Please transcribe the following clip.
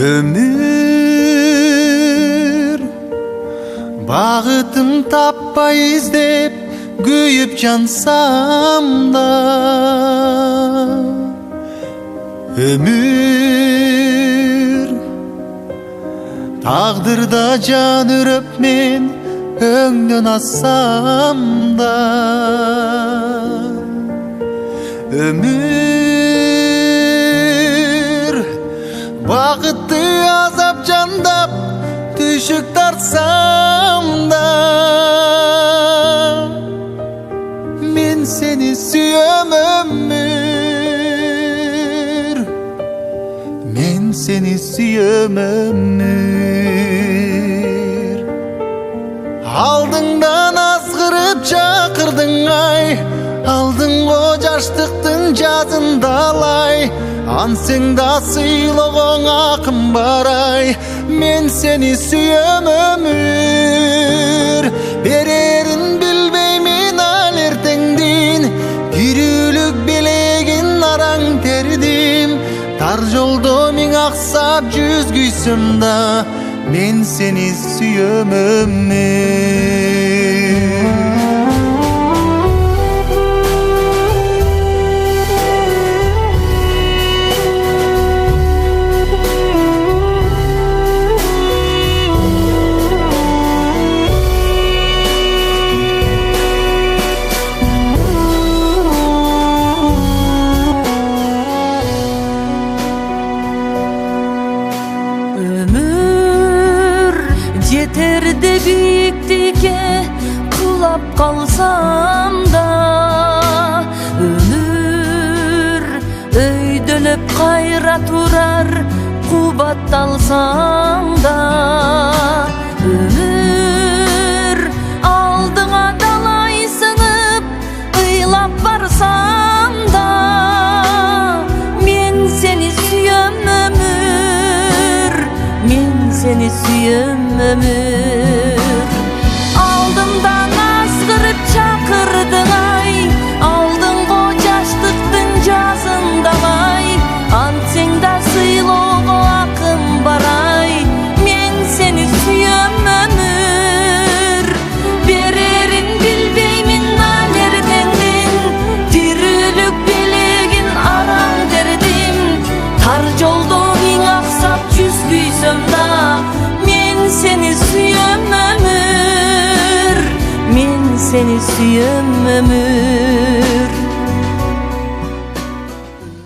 Өмүр багытын таппай издеп күйүп жансам да, өмүр тагдырда жан үрөп мен өңдөн ассам да, өмүр бакытты азап жандап түйшүк тартсам да, мен сени сүйөм, өмүр, мен сени сүйөм, өмүр. Алдыңдан азгырып чакырдың ай, алдың го жаштыктын жазындалай, антсең да сыйлогоң акым бар ай, мен сени сүйөм, өмүр. Берерин билбеймин ал эртеңдин, тирүүлүк белегин араң тердим, тар жолдо миң аксап жүз күйсөм да, мен сени сүйөм, өмүр. Өмүр жетерде бийиктикке кулап калсам да, өмүр өйдөлөп кайра турар кубатталсаң да, өмүр алдыңа далай сынып ыйлап барсам да, мен сени сүйөм, өмүр, мен сени сүйөм, өмүр. Алдымдан азгырып чакырдың ай, алдың го жаштыктын жазындалай, антсең да сыйлоого акым бар ай, мен сени сүйөм, өмүр. Берерин билбеймин ал эртеңдин, тирүүлүк белегин араң тердим, тар жолдо миң аксап жүз күйсөм да, мен сени сүйөм, өмүр, мен сени сүйөм, өмүр.